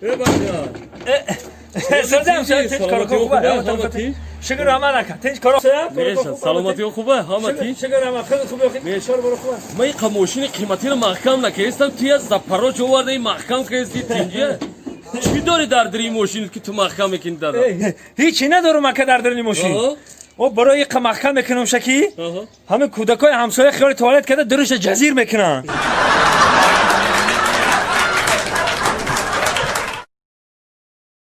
Э, бача. Сардам, тинч, коро хуб. Ҳама тинч? Шукр, ҳама нака. Тинч, коро. Меша, саломатиё хуба, ҳама тинч? Шукр, ҳама хеле хуб. Меша. Кор боро хуб. Ман иқа мошини қиматиро маҳкам накестам, ту аз Запорож овардаи, маҳкам кести, тинҷа? Чӣ дорӣ дар дирии мошинат, ки ту маҳкам мекунӣ, дада? Ҳичи надорум, ака, дар даруни мошин. О, барои иқа маҳкам мекунам, шаки ҳамин кӯдакои ҳамсоя хиёли туалет карда, дуруша ҷазир мекунанд.